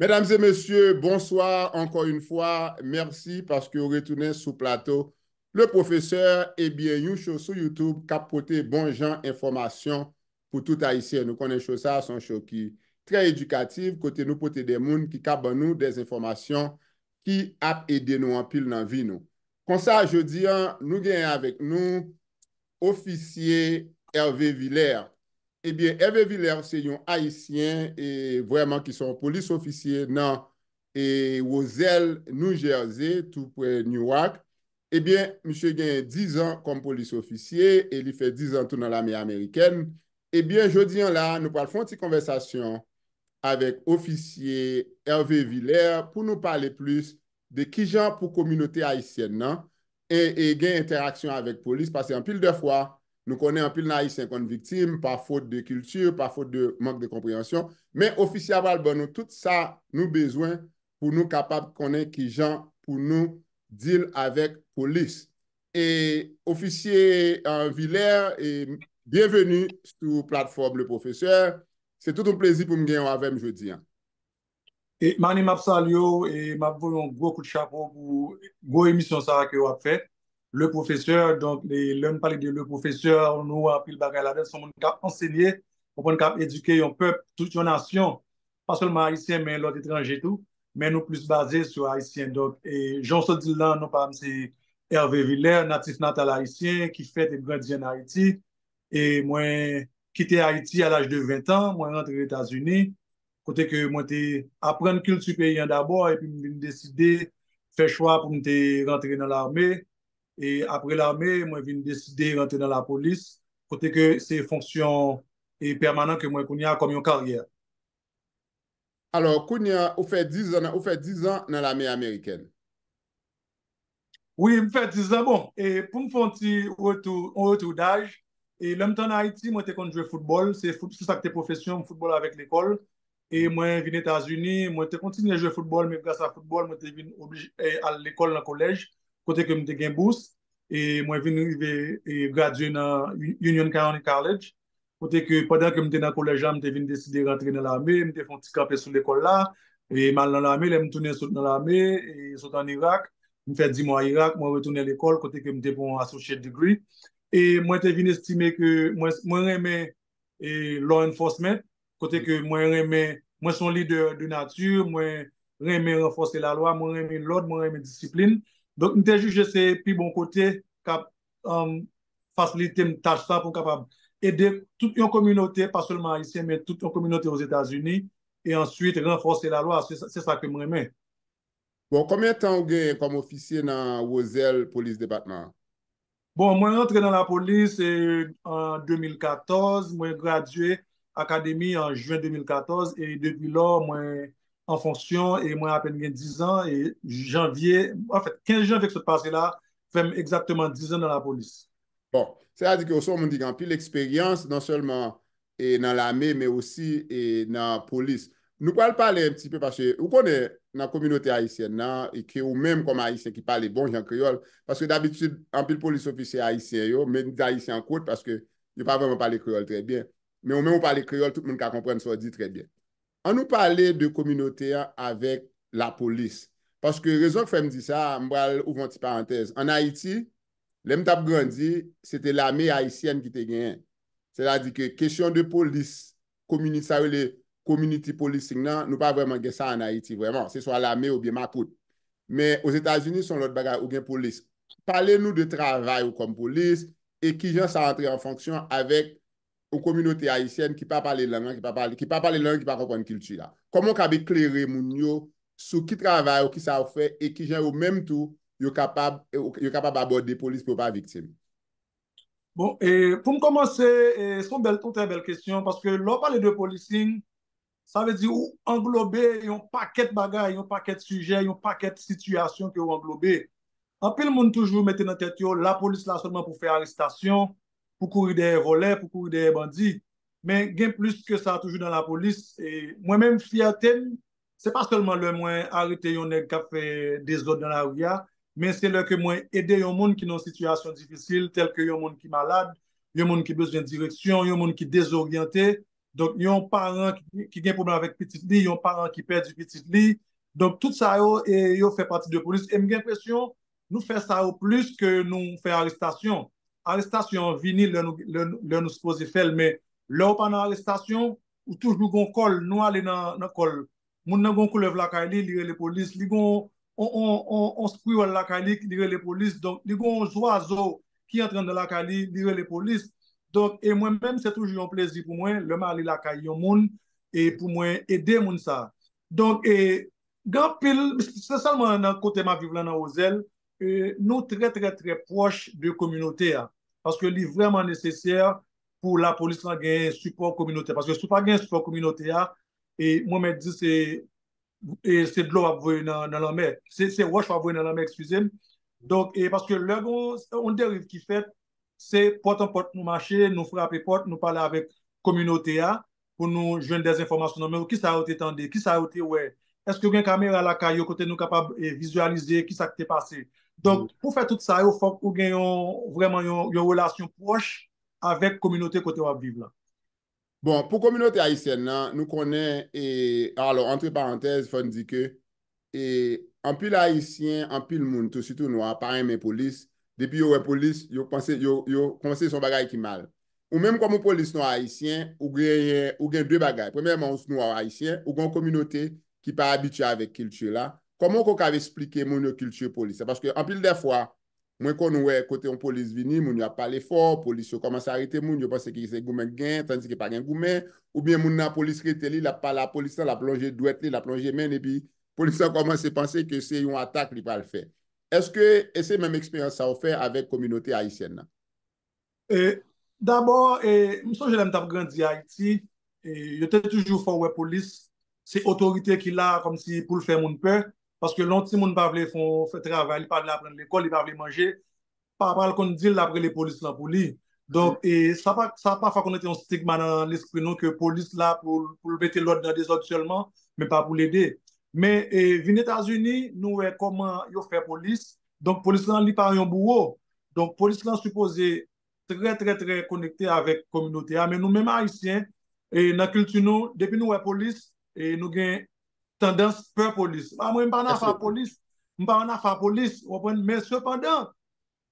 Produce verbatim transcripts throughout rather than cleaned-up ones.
Medam e mesye, bonswa ankò yon fwa. Mèsi paske w retounen sou plato Le Professeur, ebyen, yon show sou YouTube k ap pote bon jan enfòmasyon pou tout Ayisyen. Nou konnen show sa a se yon show ki trè edikatif, kote nou pote de moun ki ka ban nou de enfòmasyon ki ap ede nou anpil nan vi nou. Konsa, jodi a, nou genyen avèk nou ofisye Hervé Villers. Ebyen, Hervé Villers se yon Ayisyen e vrèman ki se yon polis ofisye nan e Roselle, New Jersey, tou pre Newark. Ebyen, misye genyen diz an kòm polis ofisye e li fè diz an tou nan lame amerikèn. Ebyen, jodi a la, nou pral fè yon ti konvèsasyon avèk ofisye Hervé Villers pou nou pale plis de kijan pou kominote ayisyèn nan e, e gen entèraksyon avèk polis, paske anpil de fwa, nou konnen anpil nan Ayisyen konn viktim pa fot de kilti, pa fot de mank de konpreyansyon, men ofisye a pral ban nou tout sa nou bezwen pou nou kapab konnen kijan pou nou deal avèk polis. E ofisye uh, Villers, e, byenveni sou platfòm Le Professeur. Se tout yon plezi pou m genyen w avè m jodi a. E Manny, m ap salye w e m ap voye yon gwo kout chapo pou gwo emisyon sa a ke w ap fè. Le Professeur, donk, e, lè n pale de Le Professeur, nou wè anpil bagay ladan, se yon moun k ap ansenye, konprann, k ap edike yon pèp, tout yon nasyon, pa sèlman ayisyen, men lòt etranje tou, men nou plis baze sou ayisyen. Donk, e, jan w sot di l lan, non pa m se Hervé Villers, natif natal ayisyen, ki fèt e grandi ann Ayiti. E mwen kite Ayiti a laj de ven tan, mwen rantre Etazini, kote ke mwen te aprann kilti peyi an dabò, epi m vin deside fè chwa pou m te rantre nan lame. E apre lame, mwen vin deside rantre nan lapolis, kote ke se fonksyon e pèmanan ke mwen kounye a kòm yon karyè. Alò, kounye a, ou fè diz an, ou fè diz an nan lame amerikèn. Wi, m fè diz an. Bon, e pou m fè yon ti retou, yon retou daj, e lè m t ann Ayiti, mwen te konn jwe foutbòl, se fout, se sa k te pwofesyon m, foutbòl avèk lekòl. E mwen vin Etazini, mwen te kontinye jwe foutbòl, men gras a foutbòl, mwen te vin oblije e, al lekòl nan kolèj, kote ke m te gen bous. E mwen vin rive e, gradye nan Union County College. Kote ke pandan ke m te nan kolèj la, m te vin deside rantre nan lame, m te fè yon ti kanpe sou lekòl la. E m al nan lame, lè m tounen sot nan lame, e sot ann Irak, m fè di mwa Irak, mwen retounen lekòl, kote ke m te pran yon associate degree. E mwen te vin estime ke mwen, mwen renmen e, law enforcement, kote ke mwen renmen, mwen se yon lidè de nati, mwen renmen ranfòse lalwa, mwen renmen lòd, mwen renmen disiplin. Donk, m te jije se pi bon kote k ap um, fasilite m tach sa pou m kapab ede tout yon kominote, pa sèlman ayisyen, men tout yon kominote Ozetazini, e answit ranfòse lalwa. Se, se sa ke m renmen. Bon, konbyen tan ou genyen kòm ofisye nan Roselle Police Department? Bon, mwen rantre nan lapolis e, an de mil katòz, mwen gradye akademi an jen de mil katòz, e depi lò, mwen an fonksyon e mwen apèn gen diz an, e janvye, anfèt, kenz janvye k sot pase la, fè m egzakteman diz an nan lapolis. Bon, sètadi ke ou se yon moun ki gen anpil eksperyans, non sèlman e nan lame, men osi e nan polis. Nou pral pale yon ti pe, paske ou konnen nan kominote ayisyèn nan, e ke ou menm kòm ayisyen ki pale bon jan kreyòl, paske dabitid, anpil polis ofisye ayisyen yo, men m di ayisyen an kwot, paske yo pa vrèman pale kreyòl trè byen. Men ou menm ou pale kreyòl, tout moun ka konprann sa w di trè byen. Ann nou pale de kominote an avèk lapolis. Paske rezon k fè m di sa, m pral ouvri yon ti parantèz. Ann Ayiti, lè m t ap grandi, se te lame ayisyèn ki te genyen. Sètadi ke kesyon de polis, komini, sa yo rele community policing nan, nou pa vrèman gen sa ann Ayiti vrèman. Se swa lame oubyen makout. Men Ozetazini, se yon lòt bagay, ou gen polis. Pale nou de travay ou kòm polis e kijan sa antre an fonksyon avèk yon kominote ayisyèn ki pa pale lang lan, ki pa pale, ki pa pale lang, ki pa konprann kilti a. Kòman w kab eklere moun yo sou ki travay ou, ki sa w fè, e kijan yo menm tou, yo kapab, yo kapab abòde polis pou yo pa viktim? Bon, e, pou m kòmanse, e, se yon bèl, yon trè bèl kesyon, paske lè w pale de policing, sa vle di ou anglobe yon pakèt bagay, yon pakèt sijè, yon pakèt sitiyasyon ke w anglobe. Anpil moun toujou mete nan tèt yo, lapolis la sèlman pou fè arestasyon, pou kouri dèyè vòlè, pou kouri dèyè bandi. Men gen plis ke sa toujou nan lapolis. E mwen menm, fyète m, se pa sèlman lè mwen arete yon nèg k ap fè dezòd nan lari a, men se lè ke mwen ede yon moun ki nan yon sitiyasyon difisil, tèlke yon moun ki malad, yon moun ki bezwen direksyon, yon moun ki dezoryante, Donk, yon paran ki, ki gen pwoblèm avèk pitit li, yon paran ki pèdi pitit li. Donk, tout sa yo, e, yo fè pati de polis. E m gen enpresyon, nou fè sa yo plis ke nou fè arestasyon. Arestasyon an vini lè nou, lè, nou- lè nou sipoze fè l, men lè w pa nan arestasyon, ou toujou gon kòl, nou ale nan, nan kòl. Moun nan gon koulèv lakay li, li rele polis. Li gon on, on, on, on squiwèl lakay li, li rele polis. Donk, li gon zwazo ki antre anndan lakay li, li rele polis. Donk, e mwen menm, se toujou yon plezi pou mwen, lè m ale lakay yon moun, e pou mwen ede moun sa. Donk, e, gen anpil, se sèlman nan kote m ap viv lan nan Wozèl, e, nou trè, trè, trè pwòch de kominote a. Paske li vrèman nesesè pou lapolis lan gen sipò kominotè. Paske si w pa gen sipò kominotè a, e mwen mèt di se, e se dlo w ap voye nan, nan lanmè. Se, se wòch w ap voye nan lanmè, eskize m. Donk, e paske lè gon, yon deriv ki fèt, se pòt an pòt nou mache, nou frape pòt, nou pale avèk kominote a pou nou jwenn dèzenfòmasyon nan men yo. Kisa yo te tande? Kisa yo te wè? Èske gen kamera lakay yo kote nou kapab, e, vizyalize kisa ki te pase? Donk, pou fè tout sa yo, fòk ou gen yon, vrèman yon, yon relasyon pwòch avèk kominote kote w ap viv lan. Bon, pou kominote ayisyèn nan, nou konnen, e, alò, antre parantèz, fò n di ke, e, anpil Ayisyen, anpil moun tou, sitou nwa, pa renmen polis. Depi yo wè polis, yo panse, yo, yo panse se yon bagay ki mal. Ou menm kòm yon polis nwa ayisyen, ou genyen, ou gen de bagay. Premyèman, ou nwa ayisyen, ou gen yon kominote ki pa abitye avèk kilti la. Kòman w ka esplike moun yo kilti polis la? Paske anpil dè fwa, mwen konn wè kote yon polis vini, moun yo ap pale fò, polis yo kòmanse arete moun, yo panse ke se goumen k gen, tandis ke pa gen goumen, oubyen moun nan polis rete li, l ap pale a polis lan, l ap lonje dwèt li, l ap lonje men l, epi polis lan kòmanse panse ke se yon atak li pral fè. Èske e se menm eksperyans sa w fè avèk kominote ayisyèn nan? E, dabò, e, m sonje lè m t ap grandi Ayiti, e, yo te toujou fè w wè polis, se otorite ki la kòmsi pou l fè moun pè, paske lè yon timoun pa vle fè, fè travay, li pa vle aprann lekòl, li pa vle manje, papa l konn di l l ap rele polis lan pou li. Donk, e, sa pa, sa pafwa konn rete yon stigma nan lespri nou ke polis la pou, pou l mete lòd nan dezòd sèlman, men pa pou l ede. Men, e, vin Etazini, nou wè kòman yo fè polis. Donk, polis lan, li pa yon bouwo. Donk, polis lan sipoze trè, trè, trè konekte avèk kominote a. Men nou menm Ayisyen, e, nan kilti nou, depi nou wè polis, e, nou gen tandans pè polis. A, mwen, m pa nan afa polis. M pa nan afa polis, w konprann? Men sepandan,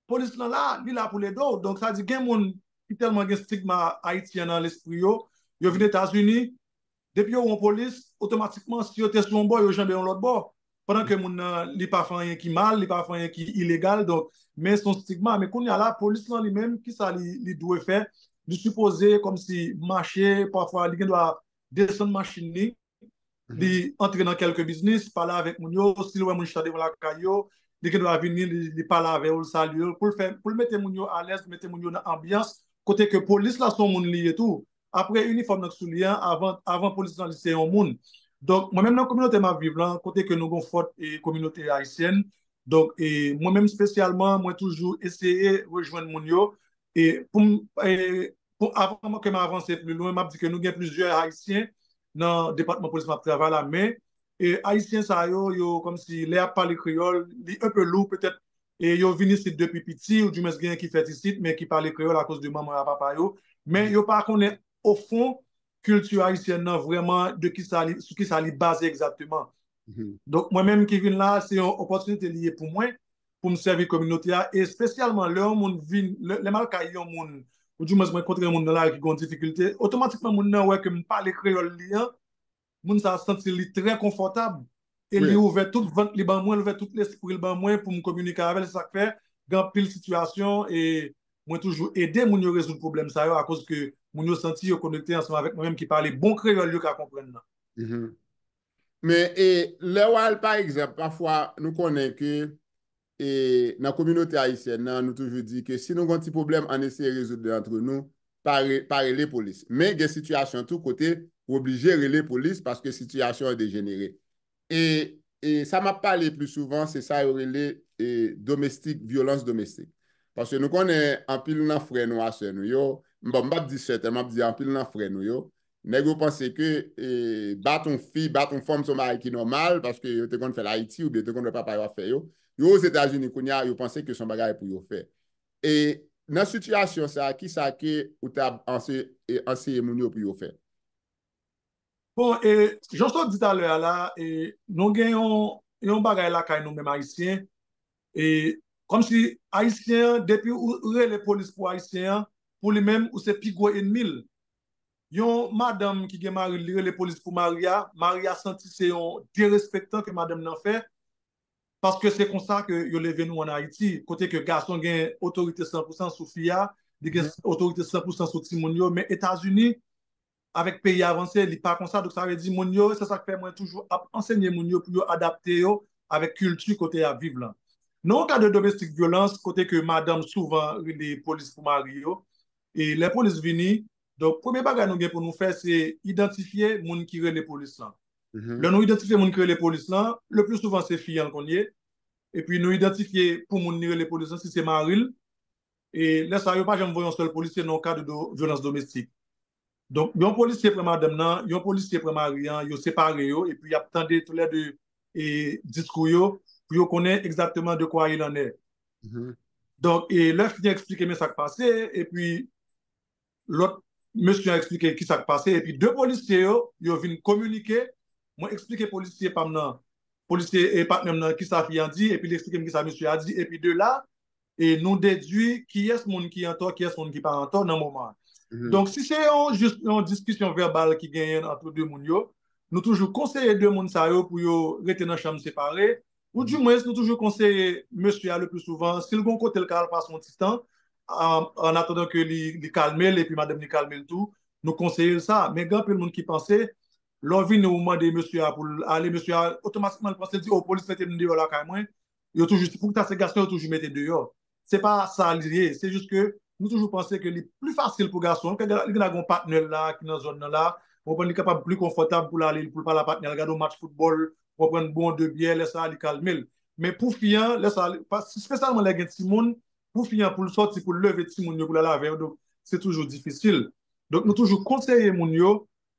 polis lan la, li la pou l ede w. Donk, sa di gen moun ki tèlman gen stigma ayisyen nan lespri yo, yo vin Etazini, depi yo wè yon polis, otomatikman, si yo te sou yon bò, yo janbe yon lòt bò. Pandan ke moun nan, li pa fè anyen ki mal, li pa fè anyen ki ilegal, donk, men se yon stigma. Men kounye a la, polis lan li menm, kisa li, li dwe fè? Li sipoze kòmsi mache, pafwa, li gen dwa desann machin li, li antre nan kèlke biznis, pale avèk moun yo, si l wè moun chita devan lakay yo, li gen dwa vini, li, li pale avè yo, l salye yo, pou l fè, pou l mete moun yo alèz, mete moun yo nan anbyans, kote ke polis la se yon moun li ye tou. Apre inifòm nan k sou li an, avan, avan polis lan li se yon moun. Donk, mwen menm nan kominote m ap viv lan, kote ke nou gon fòt e kominote ayisyèn, donk, e mwen menm espesyalman, mwen toujou eseye rejwenn moun yo, e pou m, e, pou, avan ke m avanse pli lwen, m ap di ke nou gen plizyè Ayisyen nan depatman polis m ap travay la, men, e, Ayisyen sa yo, yo kòmsi lè y ap pale kreyòl, li enpe lou, petèt, e yo vin isit depi piti, ou dimwens genyen ki fèt isit, men ki pale kreyòl akoz de manman yo ak papa yo, men yo pa konnen ofon kilti ayisyèn nan vrèman de kisa li, sou kisa li baze egzakteman. Donk, mwen menm ki vin la, se yon opòtinite li ye pou mwen, pou m sèvi kominote a, e espesyalman lè yon moun vin, lè, lè m al kay yon moun, ou dimwens mwen kontre yon moun nan lari ki gen yon difikilte, otomatikman moun nan wè ke m pale kreyòl li an, moun sa a santi li trè konfòtab, e li ouvè tout vant li ban mwen, li ouvè tout lespri l ban mwen pou m kominike avè l, se sa k fè, gen anpil sitiyasyon, e mwen toujou ede moun yo rezoud pwoblèm sa yo, akoz ke moun yo santi yo konekte ansanm avèk mwen menm ki pale bon kreyòl yo ka konprann nan. Men, e, lè w al, pa egzanp, pafwa, nou konnen ke, e, nan kominote ayisyèn nan, nou toujou di ke si nou gen yon ti pwoblèm, ann eseye rezoud li antre nou, pa re-, pa rele polis. Men gen sitiyasyon tou kote w oblije rele polis paske sitiyasyon an dejenere. E, e sa m ap pale pli souvan, se sa yo rele, e, domestik, vyolans domestik. Paske nou konnen anpil nan frè nou a sè nou yo, bon, m p ap di sè tèlman, m ap di anpil nan frè nou yo, nèg yo panse ke, e, bat yon fi, bat yon fanm se yon bagay ki nòmal, paske yo te konn fè l Ayiti, oubyen yo te konn wè papa yo ap fè yo. Yo Ozetazini kounye a, yo panse ke se yon bagay pou yo fè. E nan sitiyasyon sa a, kisa ke ou ta anse-, e, anseye moun yo pou yo fè? Bon, e, jan w sot di talè a la, e, nou gen yon, yon bagay lakay nou menm Ayisyen. E, kòmsi Ayisyen an, depi ou rele polis pou Ayisyen an, pou li menm, ou se pi gwo ènmi l. Yon madanm ki gen mari l, li rele polis pou mari a, mari a santi se yon derespektan ke madanm nan fè, paske se konsa ke yo leve nou ann Ayiti, kote ke gason gen otorite san pou san sou fi a, li gen otorite san pou san sou timoun yo, men Etazini, avèk peyi avanse, li pa konsa. Donk, sa vle di, moun yo, se sa k fè mwen toujou ap ansenye moun yo pou yo adapte yo avèk kilti kote y ap viv lan. Nan yon ka de domestik vyolans, kote ke madanm souvan rele polis pou mari yo, e lè polis vini, donk, premye bagay nou gen pou nou fè, se idantifye moun ki rele polis lan. Lè nou idantifye moun ki rele polis lan, le pli souvan se fi an l konn ye, epi nou idantifye pou moun li rele polis lan, si se mari l, e lè sa a, yo pa janm voye yon sèl polisye nan yon ka de do, vyolans domestik. Donk, yon polisye pran madanm nan, yon polisye pran mari an, yo separe yo, epi y ap tande toulède, e, diskou yo, pou yo konnen egzakteman de quoi il en est. Donk, e, lè fi an eksplike men sa k pase, epi lòt mesye an eksplike ki sa k pase, epi de polisye yo, yo vin kominike, mwen eksplike polisye pa m nan, polisye e patnè m nan, ki sa fi an di, epi li eksplike m ki sa mesye a di, epi de la, e nou dedui kiyès moun ki antò, kiyès moun ki pa antò nan moman an. Donk, si se yon, jis yon diskisyon vèbal ki genyen ant de moun yo, nou toujou konseye de moun sa yo pou yo rete nan chanm separe, ou di mwens nou toujou konseye mesye a le pli souvan, si l gon kote l ka al pase yon ti tan, an, an atandan ke li, li kalme l, epi madanm li kalme l tou, nou konseye l sa. Men gen anpil moun ki panse, lè w vini ou mande mesye a pou l ale, mesye a otomatikman l panse l di, o, polis mete m deyò lakay mwen, yo toujou, poukisa se gason yo toujou mete deyò. Se pa sa li ye, se jis ke nou toujou panse ke li pli fasil pou gason an, ke li gen gon patnè l la ki nan zòn nan la, ou konprann, li kapab pli konfòtab pou l ale, pou l pale a patnè l, gade yon match foutbòl, ou konprann, bwè yon de byè, lè sa a li kalme l. Men pou fi an, lè sa a, li, pa, espesyalman lè gen timoun, pou fi an, pou l sòti, pou l leve timoun yo, pou l al avè yo, donk, se toujou difisil. Donk, nou toujou konseye moun yo,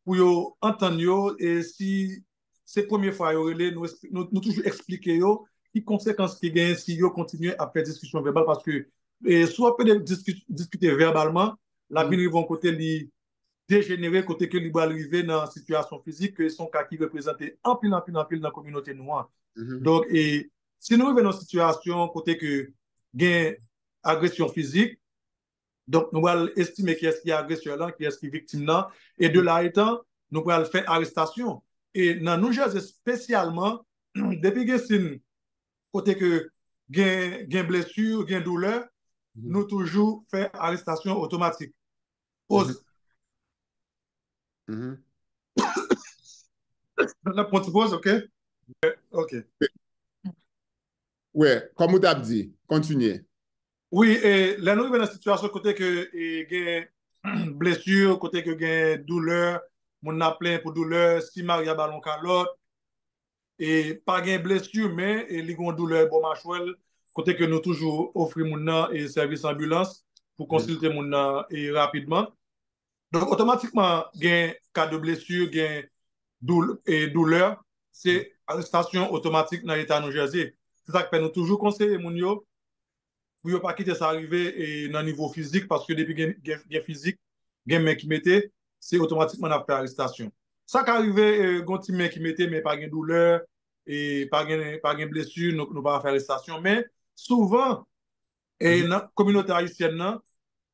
pou yo antann yo, e si se premye fwa yo rele, nou, nou, nou toujou eksplike yo ki konsekans ki genyen si yo kontinye ap fè diskisyon vèbal, paske, e, si w ap pede diski, diskite vèbalman, l ap vin rive yon kote li dejenere, kote ke li pral rive nan sitiyasyon fizik, ke se yon ka ki reprezante anpil, anpil, anpil nan kominote nou an. Donk, e, si nou rive nan sitiyasyon kote ke gen agresyon fizik, donk, nou pral estime kiyès ki agresè lan, kiyès ki viktim nan, e de la etan, nou pral fè arestasyon. E nan New Jersey espesyalman, depi gen siy kote ke gen, gen blesi, gen doulè, nou toujou fè arestasyon otomatik. Poz. N ap pran ti poz, ok? Ok. Wi, kòm ou t ap di, kontinye. Wi, e, lè nou rive nan sitiyasyon kote ke, e, gen blesi, kote ke gen doulè, moun nan ap plenyen pou doulè, si mari a ba l yon kalòt, e pa gen blesi, men, e, li gen yon doulè bò machwè l, kote ke nou toujou ofri moun nan, e, sèvis anbilans pou konsilte moun nan, e, rapidman. Donk, otomatikman, gen ka de blesi, gen doul, e, doulè, se arestasyon otomatik nan eta New Jersey. Se sa k fè nou toujou konseye moun yo, pou yo pa kite sa rive, e, nan nivo fizik, paske depi gen, gen, gen fizik, gen men ki mete, se otomatikman n ap fè arestasyon. Sa ka rive, e, gon ti men ki mete, men pa gen doulè, e pa gen, pa gen blesi, nou, nou pa fè arestasyon. Men, souvan, e, nan kominote ayisyèn nan,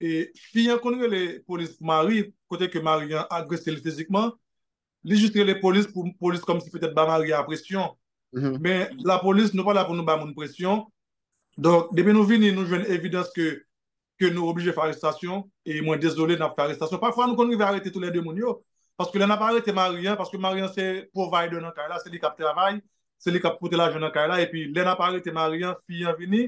e, fi an konn rele polis pou mari, kote ke mari an agrese l fizikman, li jis rele polis pou polis kòmsi petèt ba mari a presyon. Men lapolis, nou pa la pou nou ba moun presyon. Donk, depi nou vini, nou jwenn evidans ke, ke nou oblije fè arestasyon, e mwen dezole, n ap fè arestasyon. Pafwa, nou konn rive arete toulède moun yo. Paske lè n ap arete mari an, paske mari an se provider nan kay la, se li k ap travay, se li k ap pote lajan nan kay la, epi lè n ap arete mari an, fi an vini,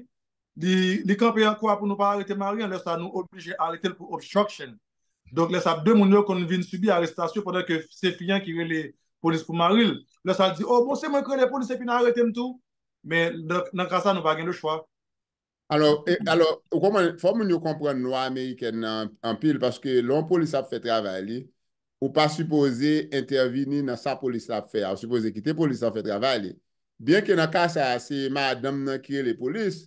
li, li kanpe an kwa pou nou pa arete mari an, lè sa nou oblije arete l pou obstruction. Donk, lè sa de moun yo konn vin sibi arestasyon pandan ke se fi an ki rele polis pou mari l. Lè sa l di, o, bon, se mwen ki rele polis epi n arete m tou. Men nan, nan ka sa, nou pa gen lechwa. Alò, e, alò, ou konprann, fò moun yo konprann lwa amerikèn nan anpil, paske lè yon polis ap fè travay li, ou pa sipoze entèvini nan sa polis la ap fè a. Ou sipoze kite polis la fè travay li. Byenke nan ka sa a, se madanm nan ki rele polis,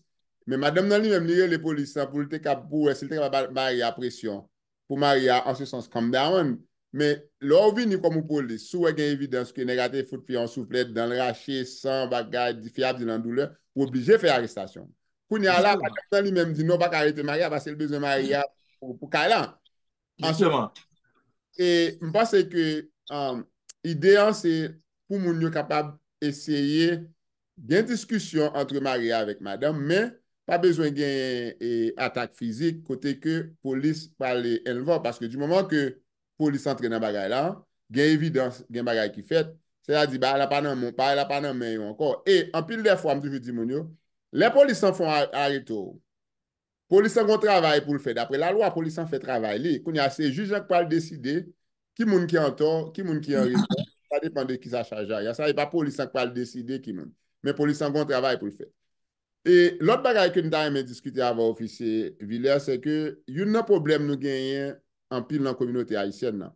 men madanm nan li menm, li rele polis lan pou l te kab, pou wè si l te kapab ba mari a presyon, pou mari a, an se sans, calm down. Men lè w vini kòm yon polis, si w wè gen evidans ke nèg la te fout fi a yon souflèt, dan l rache, san, bagay, di fi a ap di l an doulè, ou oblije fè arestasyon. Kounye a la, madanm nan li menm di non, pa ka rete mari a paske l bezwen mari a pou, pou kay la. Answit, e m panse ke um, ide an se pou moun yo kapab eseye gen diskisyon antre mari a avèk madanm, men pa bezwen gen e, atak fizik kote ke polis prale envòl, paske di moman ke polis antre nan bagay la, gen evidans, gen bagay ki fèt, sètadi bagay la pa nan men, bagay la pa nan men yo ankò. E anpil dè fwa, m toujou di moun yo, lè polis lan fè yon a- arete w, polis lan gen yon travay pou l fè. Daprè lalwa, polis lan fè travay li. Kounye a, se jij lan k pral deside ki moun ki antò, ki moun ki an rezon. Sa depann de kisa chaj la ye. Sa e pa polis lan k pral deside ki moun. Men polis lan gen yon travay pou l fè. E lòt bagay ke m ta renmen diskite avè w, Ofisye Villers, se ke youn nan pwoblèm nou genyen anpil nan kominote ayisyèn nan,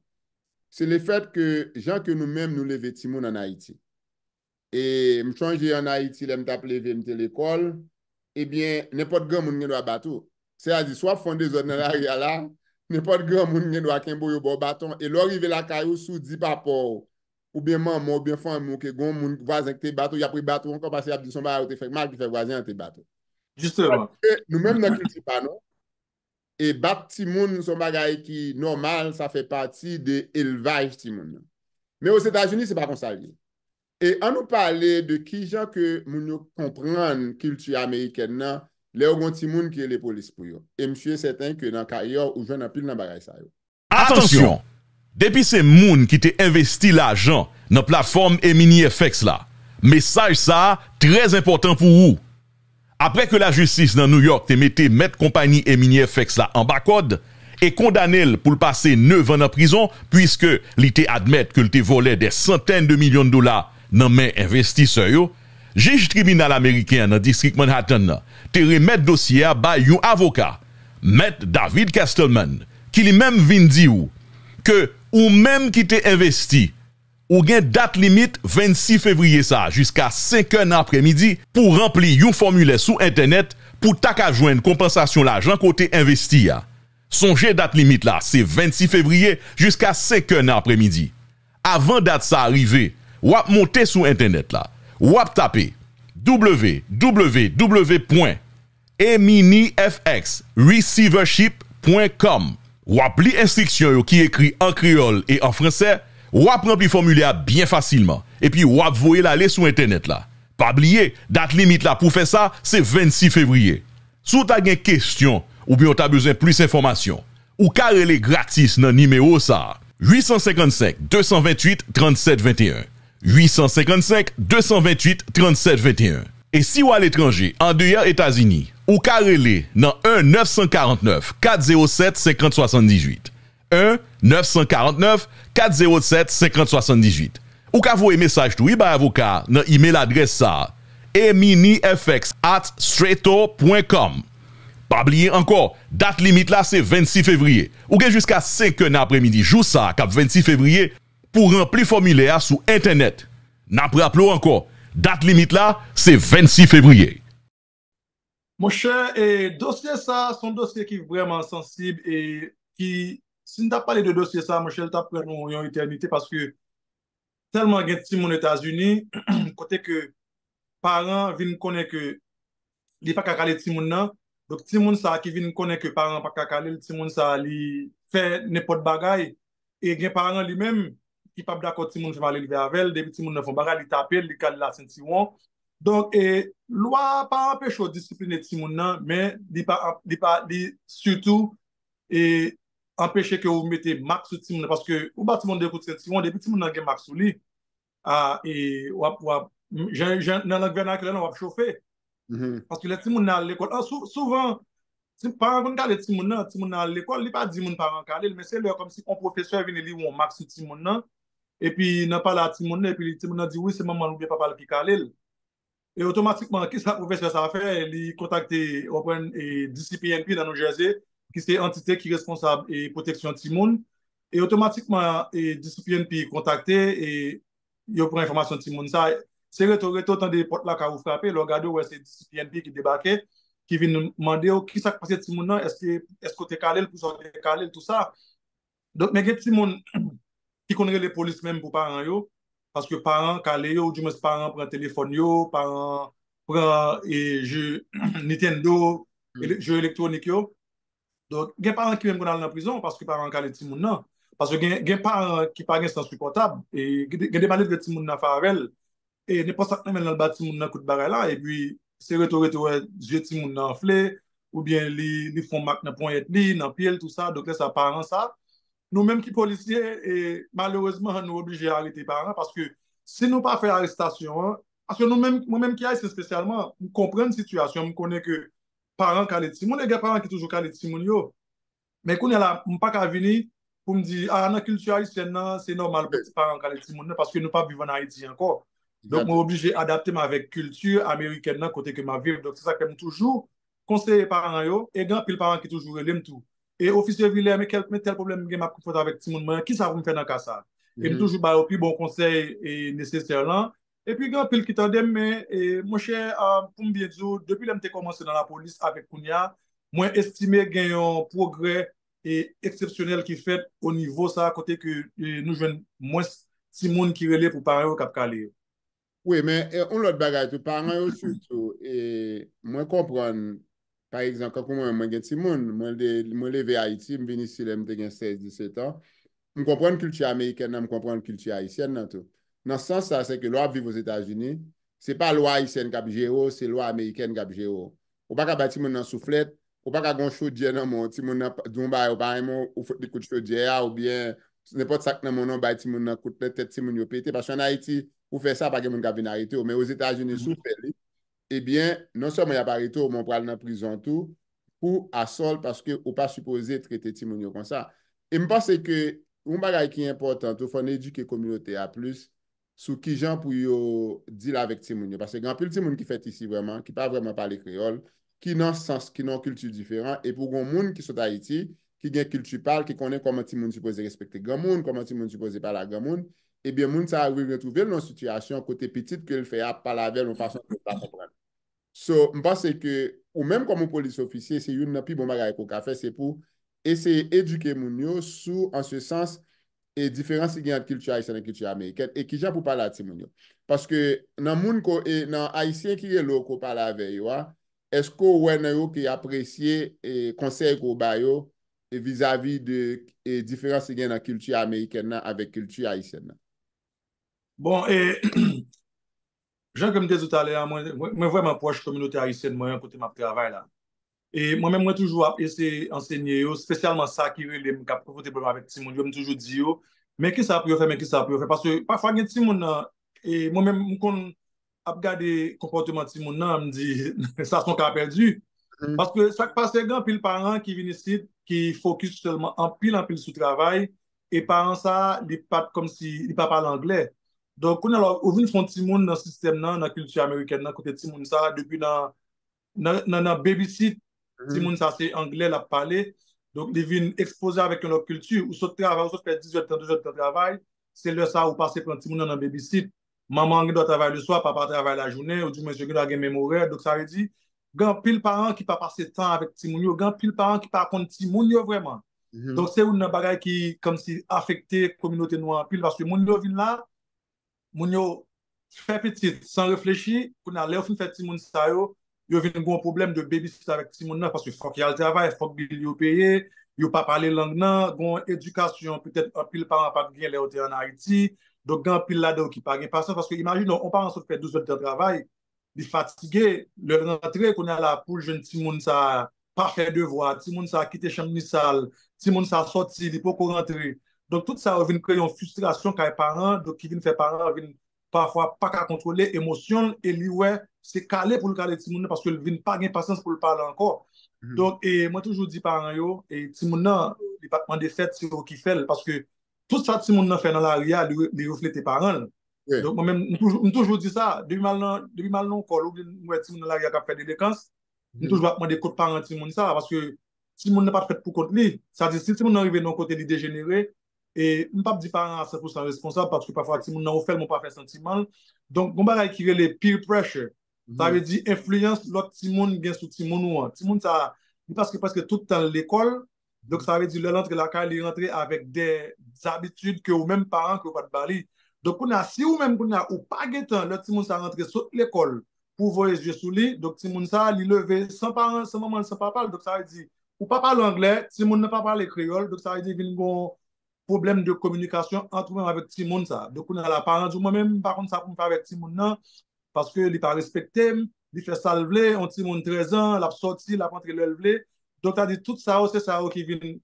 se lefèt ke jan ke nou menm nou leve timoun ann Ayiti. E m chonje ann Ayiti, lè m t ap leve, m te lekòl, ebyen, nenpòt granmoun gen dwa bat ou. Sètadi, si w ap fè yon dezòd nan lari a la, nenpòt granmoun gen dwa kenbe w, yo ba w baton. E lè w rive lakay ou, si w di papa w, oubyen manman w, oubyen fanmi w, ke gen yon moun, vwazen ki te bat ou, y ap rebat ou ankò, paske y ap di se yon bagay ou te fè k mal ki fè vwazen an te bat ou. Jisteman. Paske nou menm nan kilti pa nou, e bat timoun se yon bagay ki nòmal, sa fè pati de elvaj timoun nan. Men Ozetazini, se pa konsa l ye. E ann nou pale de kijan ke moun yo konprann kilti amerikèn nan lè yo gen yon timoun ki rele polis pou yo. E m si e sèten ke nan karyè w, ou jwenn anpil nan bagay sa yo. Atansyon! Depi se moun ki te envesti lajan nan platfòm eMiniFX la, mesaj sa a trè enpòtan pou ou. Apre ke lajistis nan New York te mete mèt konpayi eMiniFX la anba kòd e kondane l pou l pase nevan nan prizon, piske li te admèt ke l te vòlè dè santèn de milyon dola nan men envestisè yo, jij tribinal ameriken an nan distrik Manhattan nan te remèt dosye a bay yon avoka, Mèt David Castelman, ki li menm vin di w ke ou menm ki te envesti, ou gen dat limit vennsis fevriye sa a jiska senk è nan aprèmidi pou w ranpli yon fòmilè sou entènèt pou w ta ka jwenn konpansasyon lajan ke w te envesti a. Sonje dat limit la se vennsis fevriye jiska senk è nan aprèmidi. Avan dat sa a rive, w ap monte sou entènèt la, w ap tape www pwen eminifx receivership pwen com. W ap li enstriksyon yo ki ekri an kreyòl e an fransè, w ap ranpli fòmilè a byen fasilman, epi w ap voye l ale sou entènèt la. Pa bliye, dat limit la pou fè sa, se vennsis fevriye. Si w ta gen kesyon oubyen w ta bezwen plis enfòmasyon, ou ka rele gratis nan nimewo sa a, uit san senkannsenk, de san venntuit, trannsèt venteyen. Uit san senkannsenk, de san venntuit, trannsèt venteyen. E si w aletranje, andeyò Etazini, ou ka rele nan en nèf san karantnèf, kat zewo sèt, senkant swasanndizuit. En nèf san karantnèf, kat zewo sèt, senkant swasanndizuit. Ou ka voye mesaj tou wi bay avoka a nan imèl adrès sa a, eminifx at strato pwen kòm. Pa bliye ankò, dat limit la se vennsis fevriye. Ou gen jiska senk è nan aprèmidi jou sa a k ap vennsis fevriye pou w ranpli fòmilè a sou entènèt. N ap raple w ankò, dat limit la se vennsis fevriye. Monchè, e, dosye sa a se yon dosye ki vrèman sansib e ki, si n t ap pale de dosye sa a, monchè, l t ap pran nou yon etènite paske tèlman gen timoun Etazini kote ke paran vin konnen ke li pa ka kale timoun nan. Donk, timoun sa a ki vin konnen ke paran pa ka kale l, timoun sa a li fè nenpòt bagay. E gen paran li menm ki p ap dakò timoun fè malelve avè l, depi timoun nan fè yon bagay, li tape l, li kale l asentiwon. Donk, e, lwa a pa anpeche w disipline timoun nan, men li pa, li pa, li sitou, e, anpeche ke w mete mak sou timoun nan, paske ou ba timoun de kout sentiwon, depi timoun nan gen mak sou li, a, e, w ap, w ap, jan, jan, nan lang vènakilè lan, w ap chofe. Paske lè timoun nan al lekòl, an, sou, souvan, ti, paran konn kale timoun nan, timoun nan al lekòl, li pa di moun paran kale l, men se lè kòmsi yon pwofesè vini li wè yon mak sou timoun nan, epi nan pale a timoun nan, epi timoun nan di wi, se manman l oubyen papa l ki kale l. E otomatikman, kisa pwofesè sa a fè? Li kontakte, w konprann, e, D C P N P nan New Jersey, ki se antite ki responsab, e, pwoteksyon timoun. E otomatikman, e, D C P N P kontakte, e, yo pran enfòmasyon timoun sa. Se reto, reto, tande pòt lakay ou frape, lè w gade, w wè se D C P N P ki debake, ki vin mande w, kisa k pase timoun nan, èske, èske w te kale l, poukisa w te kale l, tou sa. Donk, men gen timoun, ki konn rele polis menm pou paran yo, paske paran kale yo, ou dimwens paran pran telefòn yo, paran pran e, je Nintendo, ele- je elektwonik yo. Donk, gen paran ki menm konn al nan prizon paske paran kale timoun nan. Paske gen, gen paran ki pa gen sans sipòtab, e gen de- gen de malelve timoun nan fè avè l, e nenpòt sa k nan men l nan l ba timoun nan kout bagay la, epi se reto reto wè zye timoun nan anfle, oubyen li, li fè yon mak nan ponyèt li, nan pye l, tou sa. Donk, lè sa, paran sa, nou menm ki polisye, e malerezman, nou oblije arete paran, paske si nou pa fè arestasyon an, paske nou menm, mwen menm ki ayisyen espesyalman, m konprann sitiyasyon, m konnen ke paran kale timoun, e gen paran ki toujou kale timoun yo. Men kounye a la, m pa ka vini pou m di, a, nan kilti ayisyèn nan, se nòmal pou ti paran kale timoun nan, paske nou p ap viv ann Ayiti ankò. Donk, mwen oblije adapte m avèk kilti amerikèn nan, kote ke m ap viv. Donk, se sa k fè m toujou konseye paran yo, e gen anpil paran ki toujou rele m tou. E ofisye Vilè, men kèl, men tèl pwoblèm m gen, m ap konfwonte avèk timoun mwen, kisa pou m fè nan ka sa? E m toujou ba yo pi bon konsèy e nesesè lan. Epi gen anpil ki tande m, men, e, monchè, a, pou m byen di w, depi lè m te kòmanse nan lapolis avèk kounye a, mwen estime gen yon pwogrè e eksepsyonèl ki fèt o nivo sa a, kote ke e, nou jwenn mwens timoun ki rele pou paran yo k ap kale yo. Wi, men e, yon lòt bagay tou, paran yo sitou, e, mwen konprann, pa egzanp, kankou mwen, mwen gen timoun, mwen, de, mwen leve Ayiti, m vin isi lè m te gen sèz, disèt an. M konprann kilti amerikèn nan, m konprann kilti ayisyèn nan tou. Nan sans sa, se ke lè w ap viv Ozetazini, se pa lwa ayisyèn k ap jere w, se lwa amerikèn k ap jere w. Ou pa ka bay timoun nan souflèt, ou pa ka gen yon chodyè nan men w, timoun nan di w yon bagay, ou pa renmen w, ou fout li kout chodyè a, oubyen nenpòt sa k nan men w nan, bay timoun nan kout lè tèt timoun yo pete. Paske ann Ayiti, ou fè sa, pa gen moun k ap vin arete w. Men Ozetazini, si w fè li, ebyen, non sèlman y ap arete w, men w pral nan prizon tou pou assault, paske ou pa sipoze trete timoun yo konsa. E m panse ke yon bagay ki enpòtan tou, fò n edike kominote a plis sou kijan pou yo deal avèk timoun yo. Paske gen anpil timoun ki fèt isi vrèman, ki pa vrèman pale kreyòl, ki nan sans, ki nan yon kilti diferan, epi w gen yon moun ki sot Ayiti, ki gen kilti pa l, ki konnen kòman timoun sipoze respekte granmoun, kòman timoun sipoze pale ak granmoun, ebyen, moun sa a rive twouve l nan yon sitiyasyon kote pitit ke l fè a ap pale avè l yon fason ke l pa konprann. So, m panse ke ou menm kòm yon polis ofisye, se youn nan pi bon bagay ke w ka fè, se pou eseye edike moun yo sou, an se sans, e diferans ki gen ant kilti ayisyèn ak kilti amerikèn, e kijan pou pale a timoun yo. Paske nan moun ko, e nan Ayisyen ki rele w ke w pale avè yo a, èske w wè nan yo ke y apresye e konsèy ke w ba yo e vizavi de e diferans ki gen nan kilti amerikèn nan avèk kilti ayisyèn nan? Bon, e jan ke m te di w talè a, mwen, mwen, mwen vrèman pwòch kominote ayisyèn mwen an kote m ap travay la. E mwen menm, mwen toujou ap eseye ansenye yo, espesyalman sa ki rele m, k ap konfwonte pwoblèm avèk timoun yo, m toujou di yo, men kisa pou yo fè, men kisa pou yo fè. Paske pafwa gen timoun nan, e mwen menm, m konn ap gade konpòteman timoun nan, m di, sa se yon ka pèdi. Paske sa k pase, gen anpil paran ki vin isit, ki fokis sèlman anpil, anpil sou travay, e paran sa a, li pa t kòmsi, li pa pale anglè. Donk, kounye a la, ou vin fè yon timoun nan sistèm nan, nan kilti amerikèn nan, kote timoun sa a, depi nan, nan, nan, nan babysit, timoun sa a se anglè l ap pale. Donk, li vin ekspoze avèk yon lòt kilti. Ou sot travay, ou sot fè dizuit tan, douzèdtan travay, se lè sa a ou pase pran timoun nan nan babysit. Manman an gen dwa travay leswa, papa a travay lajounen, ou dimwens yo gen dwa gen menm orè. Donk, sa vle di, gen anpil paran ki pa pase tan avèk timoun yo, gen anpil paran ki pa konn timoun yo vrèman. Donk, se youn nan bagay ki kòmsi afekte kominote nou an anpil, paske moun yo vin la, moun yo fè pitit san reflechi, kounye a, lè yo fin fè timoun sa yo, yo vin gen yon pwoblèm de babysit avèk timoun nan, paske fòk y al travay, fòk bil yo peye, yo pa pale lang nan, gen yon edikasyon, petèt, anpil paran pa t gen lè yo te ann Ayiti. Donk, gen anpil ladan yo ki pa gen pasyans, paske imajine w, yon paran sot fè douzèdtan travay, li fatige, lè l rantre, kounye a la, pou l jwenn timoun sa a, pa fè devwa, timoun sa a kite chanm li sal, timoun sa a sòti, li poko rantre. Donk, tout sa yo vin kreye yon fristrasyon kay paran, donk, ki vin fè paran an vin pafwa pa ka kontwole emosyon l, e li wè se kale pou l kale timoun nan, paske l vin pa gen pasyans pou l pale ankò. Donk, e mwen toujou di paran yo, e timoun nan, li pa t mande fèt, se yo ki fè l, paske tout sa timoun nan fè nan lari a, li, li reflete paran l. Donk, mwen menm, m toujou, m toujou di sa, depi m al nan, depi m al nan yon kòl, oubyen m wè timoun nan lari a k ap fè delekans, m toujou ap mande kot paran timoun sa, paske timoun nan pa t fèt pou kont li. Sa di, si timoun nan rive nan yon kote li dejenere, e m p ap di paran an san pou san responsab, paske pafwa timoun nan ou fè l, men w pa fè santiman l. Donk, gen yon bagay ki rele peer pressure. Sa vle di enfliyans lòt timoun gen sou timoun ou an. Timoun sa, li pase prèske tout tan l lekòl, Donk, sa vle di, lè l antre lakay, li rantre avèk de zabitid ke ou menm paran ke ou pa t ba li. Donk, kounye a, si ou menm, kounye a, ou pa gentan, lè timoun sa rantre, sot lekòl, pou voye zye sou li, donk, timoun sa, li leve san paran, san manman l, san papa l. Donk, sa vle di, ou pa pale anglè, timoun nan pa pale kreyòl, donk, sa vle di, vin gon pwoblèm de kominikasyon ant ou menm avèk timoun sa. Donk, kounye a la, paran di w, mwen menm, m pa konn sa pou m fè avèk timoun nan, paske li pa respekte m, li fè sa l vle, yon timoun trèz an, l ap sòti, l ap antre lè l vle. Donk, sa di, tout sa yo, se sa yo ki vin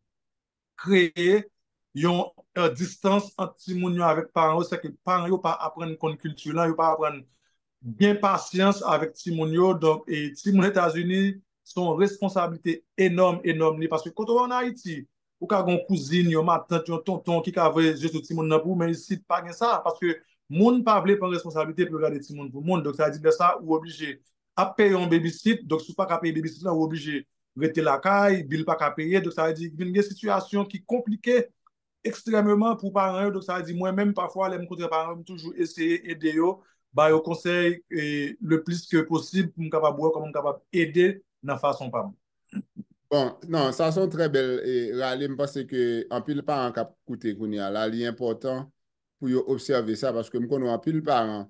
kreye yon, eh, distans ant timoun yo avèk paran yo, se ke paran yo pa aprann konn kilti lan, yo pa aprann gen pasyans avèk timoun yo. Donk, e timoun Etazini, se yon responsablite enòm, enòm li, paske kote w an Ayiti, ou ka gen yon kouzin, yon matant, yon tonton ki ka voye zye sou timoun nan pou ou, men isit pa gen sa, paske moun pa vle pran responsablite pou yo gade timoun pou moun. Donk, sa vle di, lè sa, ou oblije ap peye yon babysit, donk, si w pa ka peye babysit lan, ou oblije rete lakay, bil pa ka peye, donk, sa vle di, vin gen sitiyasyon ki konplike ekstrèmeman pou paran yo. Donk, sa vle di, mwen menm, pafwa, lè m kontre paran yo, m toujou eseye ede yo, ba yo konsèy, e, le plis ke posib, pou m kapab wè kòman m kapab ede nan fason pa m. Bon, non, sa se yon trè bèl, e, rale. M panse ke anpil paran k ap koute kounye a la, li enpòtan pou yo obsève sa, paske m konnen anpil paran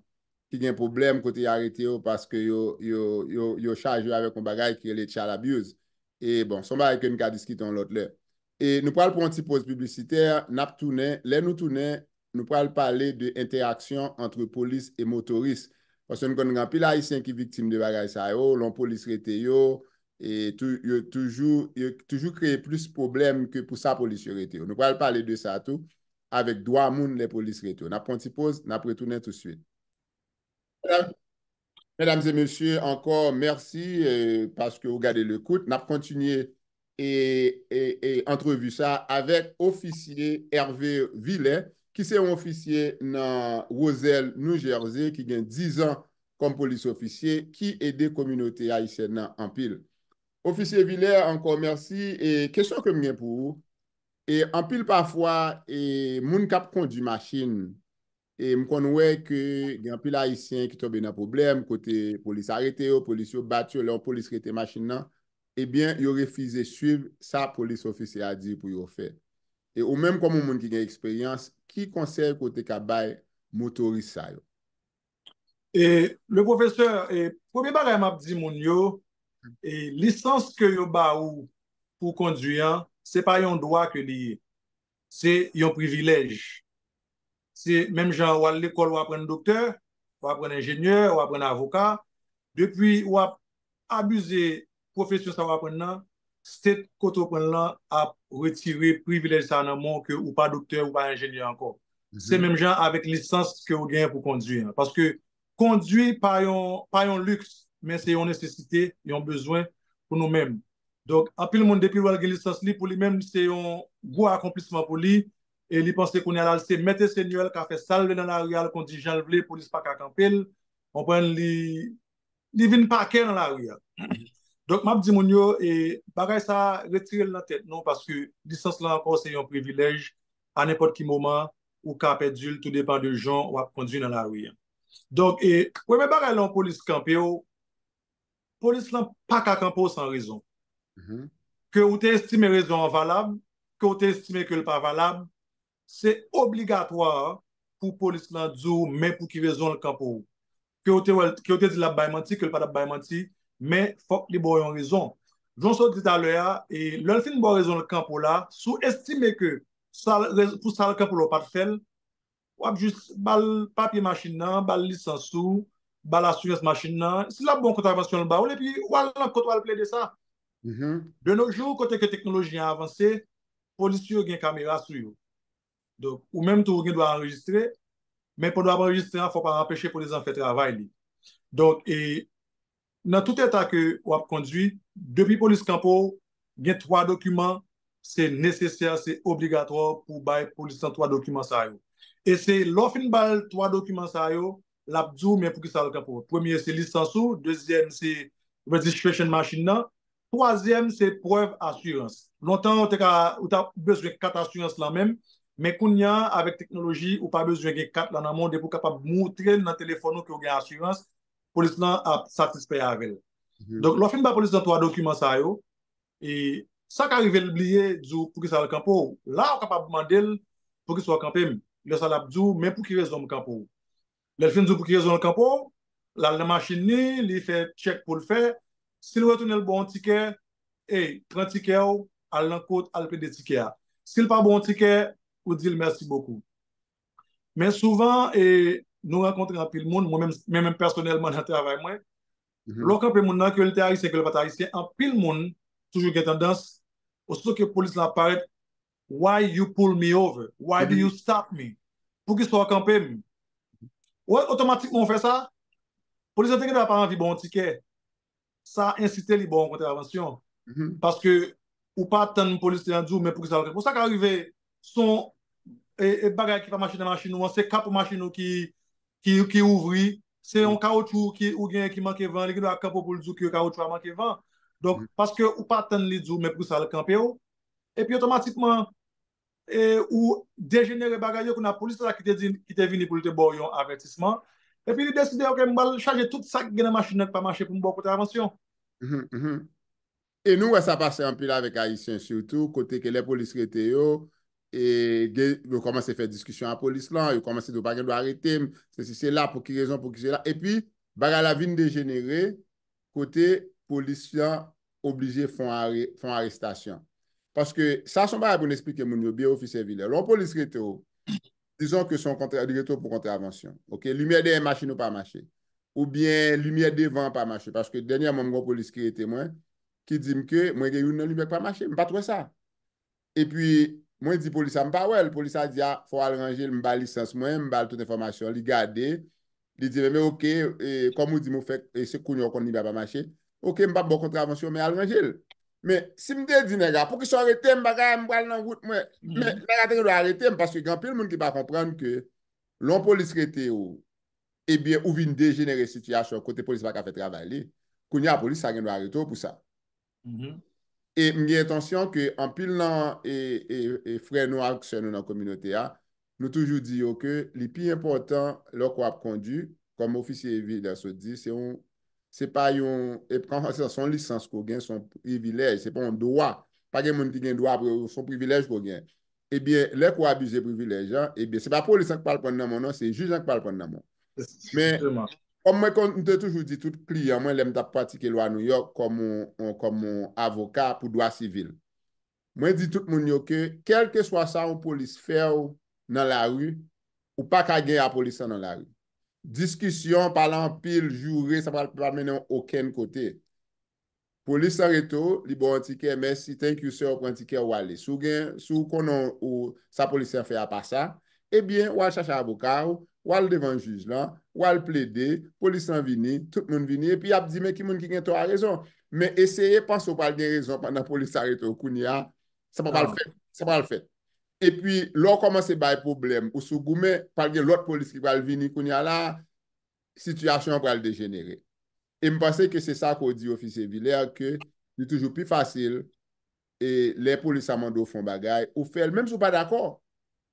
ki gen pwoblèm kote y arete yo, paske yo, yo, yo, yo chaje yo avèk yon bagay ki rele child abuse. E bon, se yon bagay ke n ka diskite yon lòt lè. E nou pral pran yon ti poz piblisitè, n ap tounen. Lè nou tounen, nou pral pale de entèaksyon ant polis e motoris. Paske n konn gen anpil Ayisyen ki viktim de bagay sa yo, lè yon polis rete yo, e tou, yo toujou, yo toujou kreye plis pwoblèm ke pou sa polis yo rete yo. Nou pral pale de sa tou, avèk dwa moun lè polis rete yo. N ap pran ti poz, n ap retounen tousuit. Medam, medam e mesye, ankò, mèsi, eh, paske w gade lekout. N ap kontinye e, e, e antrevi sa avèk ofisye Hervé Villers, ki se yon ofisye nan Roselle, New Jersey, ki gen diz an kòm polis ofisye, ki ede kominote ayisyèn nan anpil. Ofisye Villers, ankò mèsi. E kesyon ke m gen pou ou, e anpil pafwa, e moun k ap kondui machin, e m konn wè ke gen anpil Ayisyen ki tonbe nan pwoblèm, kote polis arete yo, polis yo bat yo, lè yon polis rete machin nan, ebyen, yo refize swiv sa polis ofisye a di pou yo fè. E ou menm kòm yon moun ki gen eksperyans, ki konsèy ke w te ka bay motoris sa yo? E, le pwofesè, e, premye bagay m ap di moun yo, e, lisans ke yo ba ou pou kondui an, se pa yon dwa ke li ye. Se yon privilèj. Se menm jan w al lekòl, w aprann doktè, w aprann enjenyè, w aprann avoka. Depi w ap abize pwofesyon sa w aprann nan, state kote w pran l lan ap retire privilèj sa nan men w ke ou pa doktè, ou pa enjenyè ankò. Se menm jan avèk lisans ke w genyen pou kondui an. Paske kondui pa yon, pa yon liks, men se yon nesesite, yon bezwen pou nou menm. Donk, anpil moun, depi l wè l gen lisans li, pou li menm, se yon gwo akonplisman pou li. E li panse kounye a la, l se mèt e senyè, l ka fè sa l vle nan lari a, l kondui jan l vle, polis pa ka kanpe l. Konprann, li, li vin pakè nan lari a. Donk, m ap di moun yo, e, bagay sa, retire l nan tèt nou, paske lisans lan ankò, se yon privilèj. A nenpòt ki moman, ou ka pèdi l, tou depan de jan w ap kondui nan lari a. Donk, e, premye bagay, lè yon polis kanpe w, polis lan pa ka kanpe w san rezon. Ke ou te estime rezon an valab, ke ou te estime ke l pa valab, se obligatwa pou polis lan di w men pou ki rezon l kanpe w. Ke ou te wè l, ke ou te di l ap bay manti, ke l pa t ap bay manti, men fòk li ba w yon rezon. Jan w sot di talè a, e lè l fin ba w rezon l kanpe w la, si w estime ke sa l, rez-, pou sa l kanpe w la, w pa t fè l, w ap jis ba l papye machin nan, ba l lisans ou, ba l asirans machin nan. Si l ap ba w kontravansyon, l ba w l, epi w al nan kot w al plede sa. De nos jours, kote ke teknoloji an avanse, polis yo gen kamera sou yo. Donk, ou menm tou, ou gen dwa anrejistre, men pandan w ap anrejistre an, fò w pa anpeche polis lan fè travay li. Donk, e, nan tout eta ke w ap kondui, depi polis kanpe w, gen twa dokiman, se nesesè, se obligatwa pou w bay polis lan twa dokiman sa yo. E se lè w fin ba l twa dokiman sa yo, l ap di w men poukisa l kanpe w. Premye, se lisans ou, dezyèm, se registration machin nan, twazyèm, se prèv asirans. Lontan, ou te ka, ou ta bezwen kat asirans lan menm, men kounye a, avèk teknoloji, ou pa bezwen gen kat la nan men w, depi w kapab moutre l nan telefòn ou ke w gen asirans, polis lan ap satisfè avè l. Donk, lè w fin ba polis lan twa dokiman sa yo, e Sa ka rive l bliye di w poukisa l kanpe w. La, ou kapab mande l poukisa w kanpe m. Lè sa, l ap di w, men pou ki rezon m kanpe w. Lè l fin di w pou ki rezon l kanpe w, l al nan machin li, li fè tchèk pou l fè. Si l retounen, l ba w yon tikè, ey, pran tikè w, al nan kot, al plede tikè a. Si l pa ba w yon tikè, ou di l mèsi bokou. Men souvan, e, nou rankontre anpil moun, mwen menm, mwen menm pèsonèlman nan travay mwen, lè w kanpe moun nan, ke l te ayisyen, ke l pa t ayisyen, anpil moun toujou gen tandans, osito ke polis la parèt, "Why you pull me over? Why do you stop me? Poukisa w kanpe m?" Wè, otomatikman w fè sa, polis la te gen dwa pa anvi ba w yon tikè. Sa ensite li ba w yon kontravansyon. Paske ou pa tann polis la di w, men poukisa l kanpe w. Sa ka rive, se yon e, e bagay ki pa mache nan machin ou an, se kapot machin ou ki, ki, ki ouvri, se yon kawotchou ki, ou gen ki manke van, li gen dwa kanpe w pou l di w ke kawotchou a manke van. Donk, paske ou pa tann li di w, men poukisa l kanpe w, epi otomatikman, e, ou dejenere bagay yo, kounye a polis la ki te di, ki te vini pou l te ba w yon avètisman, epi li deside, "Ok, m pral chaje tout sa ki gen nan machin nan ki pa mache pou m ba w kontravansyon." E nou wè sa pase anpil avèk Ayisyen, sitou kote ke lè polis rete yo, e gen, yo kòmanse fè diskisyon ak polis lan, yo kòmanse di w pa gen dwa arete m, sesi sela, pou ki rezon, pou ki sela. Epi, bagay la vin dejenere, kote polis lan oblije fè yon are, fè yon arestasyon. Paske sa se yon bagay pou n eksplike moun yo byen, Ofisye Vilè. Lè yon polis rete w, dizon ke se yon kontra, li rete w pou kontravansyon. Ok, limyè dèyè machin ou pa mache. Oubyen limyè devan an pa mache. Paske dènyèman, m gen yon polis ki rete mwen, ki di m ke mwen gen youn nan limyè k pa mache. M pa t wè sa. Epi, mwen di polis la, m pa wè l. Polis la di, "A, fò w al ranje l." M ba l lisans mwen, m ba l tout enfòmasyon. Li gade, li di, "Men, men, ok, e, kòm ou di m ou fèk, e, se kounye a w konn limyè a pa mache. Ok, m p ap ba w kontravansyon, men al ranje l." Men, si m te di nèg la, "Poukisa w rete m, bagay, m pral nan wout mwen?" Men, nèg la te gen dwa arete m, paske gen anpil moun ki pa konprann ke lè yon polis rete w, ebyen, ou vin dejenere sitiyasyon kote polis pa ka fè travay li. Kounye a, polis sa gen dwa arete w pou sa. E m gen entansyon ke anpil nan e, e, e frè nou ak sè nou nan kominote a, nou toujou di yo ke li pi enpòtan lè w ap kondui, kòm Ofisye Vilè sot di, se yon, se pa yon, e, se yon lisans ke w gen, se yon privilèj, se pa yon dwa. Pa gen moun ki gen dwa pou yo, se yon privilèj ke w gen. Ebyen, lè ke w abize privilèj an, ebyen, se pa polis lan k pral pran nan men w non, se jij lan k pral pran nan men w. Men, kòm mwen konn, m te toujou di tout kliyan mwen, lè m t ap pratike lwa Nouyòk kòm yon, yon, kòm yon avoka pou dwa sivil, mwen di tout moun yo ke, kèlkeswa sa yon polis fè w nan lari, ou pa ka gen a polis lan nan lari. Diskisyon, pale anpil, joure, sa pral pa mennen w okenn kote. Polis lan rete w, li ba w yon tikè, mèsi, thank you sir, ou pran tikè, ou ale. Si w gen, si w konnen w, sa polis lan fè a pa sa, ebyen, w al chache avoka w, w al devan jij lan, w al plede, polis lan vini, tout moun vini, epi y ap di, men ki moun ki gen tò a rezon. Men eseye panse w pral gen rezon pandan polis la rete w kounye a, sa pa pral fèt, sa pa pral fèt. Epi, lè w kòmanse bay pwoblèm, ou sou goumen, pral gen lòt polis ki pral vini kounye a la, sitiyasyon an pral dejenere. E m panse ke se sa ke w di, Ofisye Vilè, ke li toujou pi fasil, e lè polis la mande w fè yon bagay, ou fè l, menm si w pa dakò.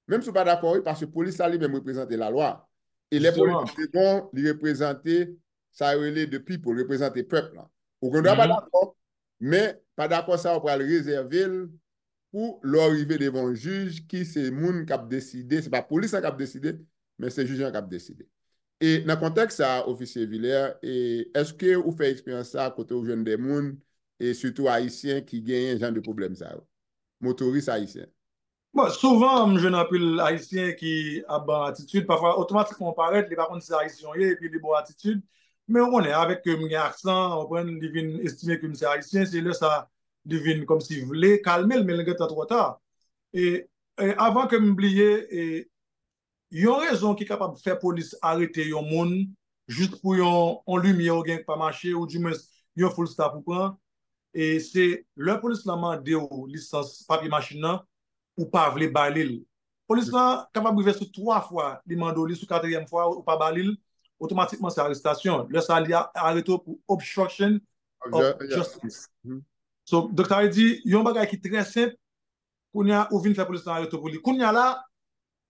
Menm si w pa dakò, wi, paske polis la li menm reprezante lalwa. E lè polis la te bon, li reprezante sa yo rele the people, reprezante pèp lan. Ou gen dwa pa dakò, men pa dakò sa yo pral rezève l pou lè w rive devan yon jij ki se moun k ap deside, se pa polis lan k ap deside, men se jij lan k ap deside. E nan kontèks sa a, Ofisye Vilè, e èske ou fè eksperyans sa a kote ou jwenn de moun, e sitou ayisyen, ki genyen jan de pwoblèm sa yo? Motoris ayisyen. Bon, souvan, m jwenn anpil ayisyen ki ap ban atitid, pafwa otomatikman w parèt, li pa konn si se ayisyen w ye, epi li ba w atitid. Men ou konnen, avèk ke m gen aksan, w konprann, li vin estime ke m se ayisyen, se lè sa li vin kòmsi vle kalme l, men l gentan twò ta. E, e avan ke m bliye, e, yon rezon ki kapab fè polis arete yon moun jis pou yon, yon limyè ou gen ki pa mache, oudimwens yon foul stop ou pran, e se lè polis lan mande w lisans papye machin nan, ou pa vle ba li l. Polis lan kapab rive sou twa fwa, li mande w li, sou katriyèm fwa, ou pa ba li l, otomatikman se arestasyon. Lè sa a, li a, arete w pou obstruction of justice. So, donk, sa vle di, yon bagay ki trè senp, kounye a, ou vin fè polis lan arete w pou li. Kounye a la,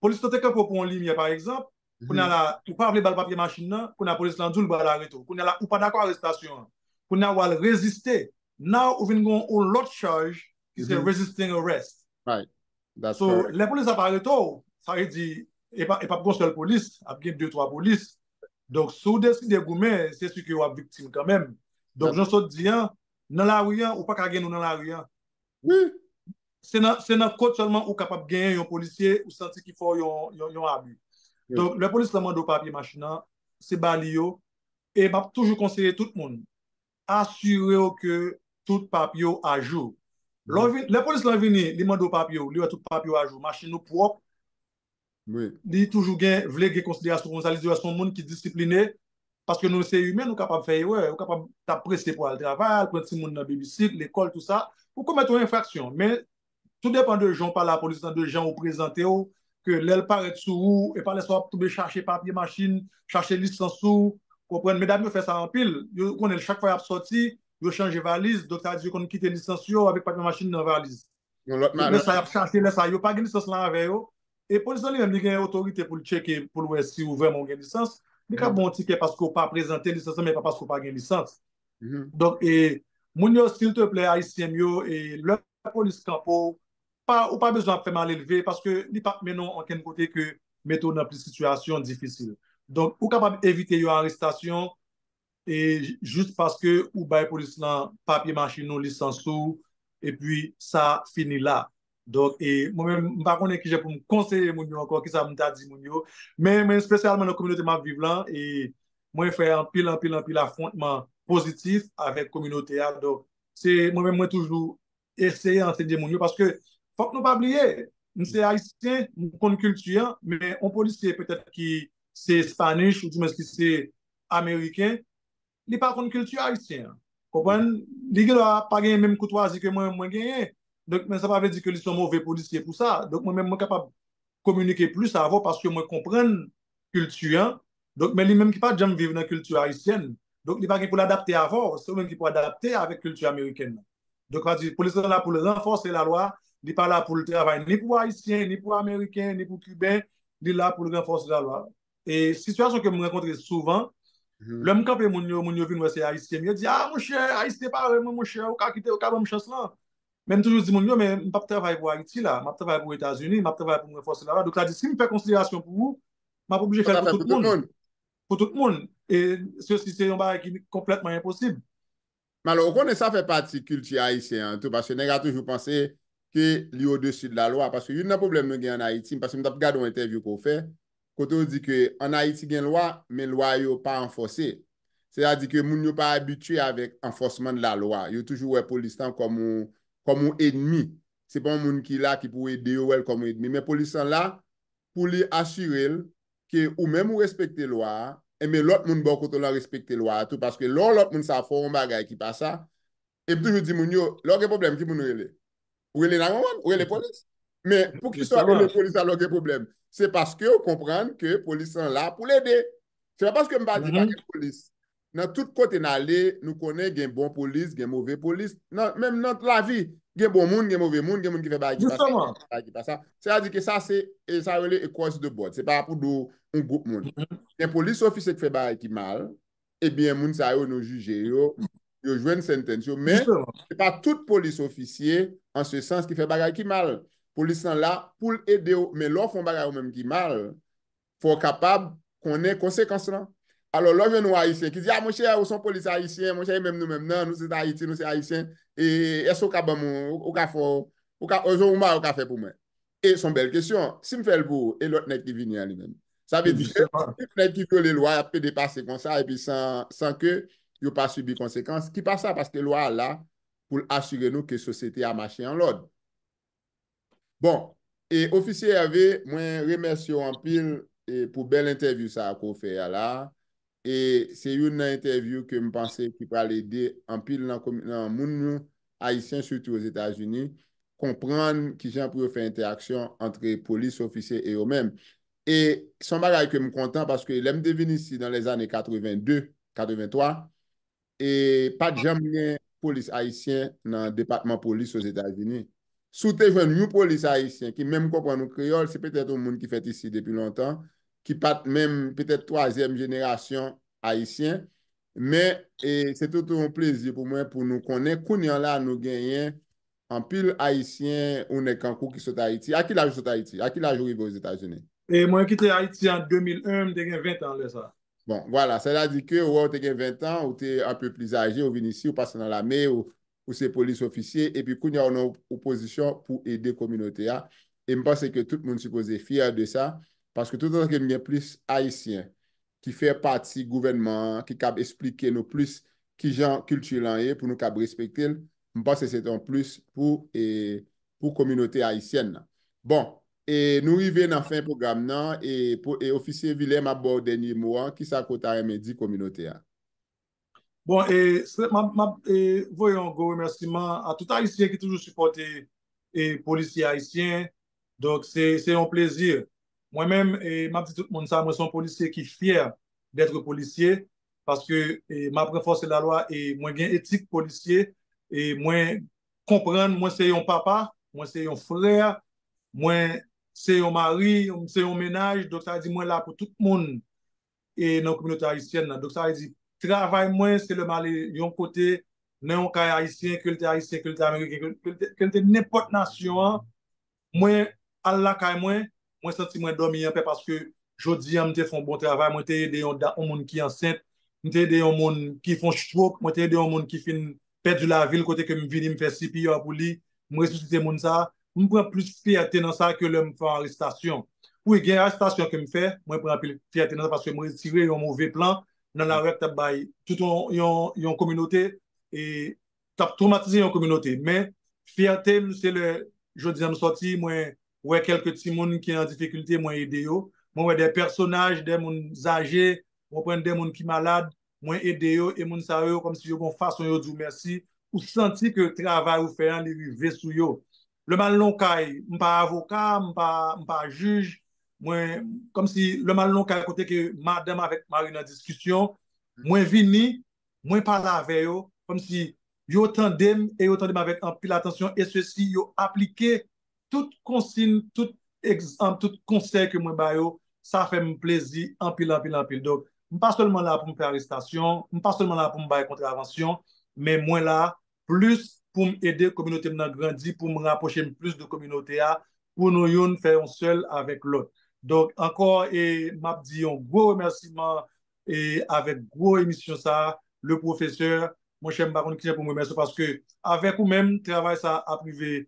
polis lan te kanpe w pou yon limyè, pa egzanp, kounye a la, ou pa vle ba l papye machin nan, kounye a, polis lan di w l pral arete w. Kounye a la, ou pa dakò arestasyon an. Kounye a, w al reziste. Now, ou vin gen yon lòt chaj se resisting arrest. Right. That's So, correct. Lè polis la pa arete w, sa vle di, e pa, e pa gon sèl polis, ap gen de, twa polis. Donk, si w deside goumen, se si ke w ap viktim kanmenm. Donk, Yep. Jan sot di an, nan lari an, ou pa ka gen nou nan lari an. Wi. Se nan, se nan kot sèlman ou kapab genyen yon polisye, ou santi ki fè w yon, yon, yon abi. Wi. Donk, lè polis la mande w papye machin nan, se ba li yo. E m ap toujou konseye tout moun, asire w ke tout papye w ajou. Lè w vin, lè polis lan vini, li mande w papye w, li wè tout papye w ajou, machin ou pwòp, Wi. Li toujou gen, vle gen konsiderasyon konsa, li di w se yon moun ki disipline, paske nou se imen, nou kapab fè erè, ou kapab t ap prese pou al travay, al pran timoun nan babysit, lekòl, tou sa, ou komèt yon enfraksyon. Men, tou depan de jan w pale a polis lan, de jan ou prezante w, ke lè l parèt sou ou, e pa lè sa w ap tonbe chache papye machin, chache lisans ou, konprann, medam yo fè sa anpil, yo konnen chak fwa y ap sòti, yo chanje valiz, donk sa vle di yo konn kite lisans yo avèk papye machin nan valiz. Yon lòt Lè madan. Sa y ap chache, lè sa yo pa gen lisans lan avè yo. E polis lan li menm, li gen otorite pou l tcheke, pou l wè si ou vrèman ou gen lisans. Li ka Mhm. ba w yon tikè paske ou pa prezante lisans lan, men pa paske ou pa gen lisans. Mhm. Donk, e, moun yo, silteplè, ayisyen m yo, e, lè polis kanpe w, pa, ou pa bezwen ap fè malelve, paske li p ap mennen w ankenn kote ke mete w nan plis sitiyasyon difisil. Donk, ou kapab evite yon arestasyon, e, jis paske ou bay polis lan papye machin ou, lisans ou, epi sa fini la. Donk, e, mwen menm, m pa konnen kijan pou m konseye moun yo ankò, kisa m ta di moun yo. Men, men espesyalman nan kominote m ap viv lan, e, mwen fè anpil, anpil, anpil afwontman pozitif avèk kominote a. Donk, se, mwen menm, mwen toujou eseye ansenye moun yo, paske fòk nou pa bliye, m se ayisyen, m konn kilti an, men yon polisye petèt ki se Spanish, ou di mwen ki se ameriken, li pa konn kilti ayisyen an. Konprann? Li gen dwa pa genyen menm koutwazi ke mwen, mwen genyen. Donk, men sa pa vle di ke li se yon move polisye pou sa. Donk, mwen menm, mwen kapab kominike plis avè w paske mwen konprann kilti an. Donk, men li menm ki pa t janm viv nan kilti ayisyèn. Donk, li pa gen pou l adapte avè w. Se ou menm ki pou adapte avèk kilti amerikèn nan. Donk, sa di, polis lan la pou l ranfòse lalwa. Li pa la pou l travay ni pou ayisyen, ni pou ameriken, ni pou kiben. Li la pou l ranfòse lalwa. E sitiyasyon ke m rankontre souvan, Mhm. lè m kanpe moun yo, moun yo vin wè se ayisyen m, yo di, "Ah, monchè, ayisyen parèy mwen, monchè, ou ka kite, ou ka ban m chans lan." Men m toujou di moun yo, "Men m p ap travay pou Ayiti la, m ap travay pou Etazini, m ap travay pou m ranfòse lalwa." Donk, sa di, si m fè konsiderasyon pou ou, m ap oblije fè l pou tout moun. Pou tout moun. E se, se yon bagay ki konplètman enposib. Malè, ou konnen sa fè pati kilti ayisyen an tou, paske nèg la toujou panse ke li odesi de la lwa. Paske youn nan pwoblèm nou gen ann Ayiti, paske m t ap gade yon entèvyou ke w fè, kote w di ke ann Ayiti gen lwa, men lwa yo pa anfòse. Sètadi ke moun yo pa abitye avèk anfòsman de la lwa. Yo toujou wè polis lan kòm yon, kòm yon ènmi. Se pa yon moun ki la ki pou ede yo, wè l kòm yon ènmi. Men polis lan la pou li asire l ke ou menm ou respekte lwa a, enben lòt moun bò kote w lan respekte lwa a tou, paske lè yon lòt moun sa fè yon bagay ki pa sa, e m toujou di moun yo, lè w gen pwoblèm, ki moun ou rele? Ou rele nine one one, ou rele polis. Men poukisa w rele polis la lè w gen pwoblèm? Se paske w konprann ke polis lan la pou l ede. Se pa paske m pa di pa gen polis. Nan tout kote n ale, nou konnen gen bon polis, gen move polis. Nan, menm nan lavi, gen bon moun, gen move moun, gen moun ki fè bagay ki pa sa, Jisteman. Bagay ki pa sa. Sètadi ke sa se, e sa rele across the board. Se pa pou di w yon gwoup moun. Gen polis ofisye ki fè bagay ki mal, ebyen moun sa yo, nou jije yo, yo jwenn sentence yo, men Jisteman. se pa tout polis ofisye, an se sans, ki fè bagay ki mal. Polis lan la pou l ede w, men lè w fè yon bagay ou menm ki mal, fò w kapab konnen konsekans lan. Alò, lè w jwenn yon ayisyen ki di, "Ah, monchè, ou se yon polis ayisyen, monchè, e menm nou menm nan, nou se Ayiti, nou se ayisyen, e èske w ka ban m, ou, ou ka fè, ou ka, ou, ou ka fè pou mwen?" E se yon bèl kesyon. Si m fè l pou ou, e lòt nèg ki vini an li menm? Sa vle di ke Jisteman. Tout nèg ki vyole lwa, y ap pede pase konsa, epi san, san ke yo pa sibi konsekans, ki pa sa, paske lwa a la pou l asire nou ke sosyete a mache an lòd. Bon, e ofisye Hervé, mwen remèsye w anpil, e, pou bèl entèvyou sa a ke w fè a la. E se youn nan entèvyou ke m panse ki pral ede anpil nan komi-, nan moun nou, ayisyen, sitou Ozetazini, konprann kijan pou yo fè entèaksyon ant polis, ofisye e yo menm. E se yon bagay ke m kontan paske lè m te vin isi nan lèzane katreven de, katreven twa, e pa t janm gen polis ayisyen nan depatman polis Ozetazini. Si w te jwenn yon polis ayisyen ki menm konprann yon kreyòl, se petèt yon moun ki fèt isi depi lontan, ki pa t menm petèt twazyèm jenerasyon ayisyen. Men, e, se tout yon plezi pou mwen pou nou konnen kounye a la nou genyen anpil Ayisyen, ou nèg kankou ki sot Ayiti. A ki laj ou sot Ayiti? A ki laj ou rive Ozetazini? E mwen kite Ayiti an de mil en, m te gen ven tan lè sa. Bon, vwala, sètadi ke ou wè ou te gen ven tan, ou te un peu plus âgé, ou vin isi, ou pase nan lame, ou, ou se polis ofisye, epi kounye a ou nan opozisyon pou ede kominote a. E m panse ke tout moun sipoze fyè de sa, paske toutotan ke n gen plis Ayisyen ki fè pati gouvènman an, ki kab esplike nou plis kijan kilti lan ye, pou nou kab respekte l, m panse se te yon plis pou, e, pou kominote ayisyèn nan. Bon, e nou rive nan fen pwogram nan, e, pou, e Ofisye Vilè, m ap ba w dènye mo an, kisa ke w ta renmen di kominote a? Bon, e, se, m ap, m ap, e, voye yon gwo remèsiman a tout Ayisyen ki toujou sipòte, e, polisye ayisyen. Donk, se, se yon plezi. Mwen menm, e, m ap di tout moun sa, mwen se yon polisye ki fyè d'être polisye, paske, e, m ap ranfòse lalwa, e mwen gen etik polisye, e mwen konprann, mwen se yon papa, mwen se yon frè, mwen se yon mari, m se yon mennaj, donk sa vle di mwen la pou tout moun e nan kominote ayisyèn nan. Donk sa vle di, travay mwen, se lè m ale yon kote, nan yon kay ayisyen, ke l te ayisyen, ke l te ameriken, ke l te, ke l te nenpòt nasyon an, mwen al lakay mwen, mwen santi mwen dòmi anpè paske jodi an m te fè yon bon travay, mwen te ede yon, yon moun ki ansent, m te ede yon moun ki fè yon stroke, mwen te ede yon moun ki fin pèdi lavi l kote ke m vini m fè C P R pou li, m resisite moun sa, m pran plis fyète nan sa ke lè m fè yon arestasyon. Wi, gen arestasyon ke m fè, mwen pran anpil fyète nan sa paske m retire yon move plan nan lari ak t ap bay tout yon, yon, yon kominote, e t ap twomatize yon kominote. Men, fyète m, se lè jodi a m sòti, mwen wè kèlke timoun ki an difikilte, mwen ede yo. Mwen wè de pèsonaj, de moun aje, mwen pran de moun ki malad, mwen ede yo, e moun sa yo, kòmsi yo gon fason yo di w mèsi, ou santi ke travay ou fè an, li rive sou yo. Lè m al nan yon kay, m pa avoka, m pa, m pa jij, mwen, kòmsi lè m al nan yon kay kote ke madanm avèk mari nan diskisyon, mwen vini, mwen pale avè yo, kòmsi yo tande m e yo tande m avèk anpil atansyon, e sesi yo aplike tout konsiy, tout egzanp, tout konsèy ke mwen ba yo, sa fè m plezi anpil, anpil, anpil. Donk, m pa sèlman la pou m fè arestasyon, m pa sèlman la pou m bay kontravansyon, men mwen la plis pou m ede kominote m nan grandi, pou m rapwoche m plis de kominote a, pou nou youn fè yon sèl avèk lòt. Donk, ankò, e m ap di yon gwo remèsiman e avèk gwo emisyon sa, le pwofesè, monchè, m pa konn kijan pou m remèsye w, paske avèk ou menm, travay sa ap rive